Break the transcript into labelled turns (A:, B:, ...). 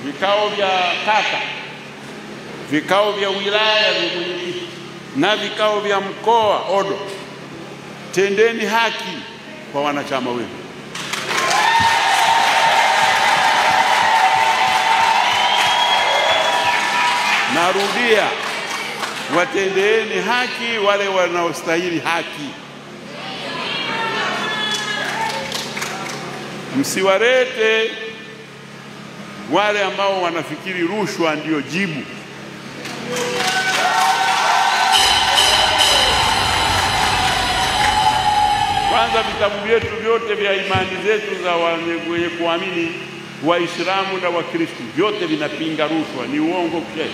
A: vikao vya kata, vikao vya wilaya vya mwenyekiti na vikao vya mkoa odo, tendeni haki kwa wanachama wenu. Narudia, watendeeni haki wale wanaostahili haki. Msiwarete wale ambao wanafikiri rushwa ndiyo jibu. Kwanza vitabu vyetu vyote vya imani zetu za wenye kuamini, Waislamu na Wakristo, vyote vinapinga rushwa, ni uongo kweli.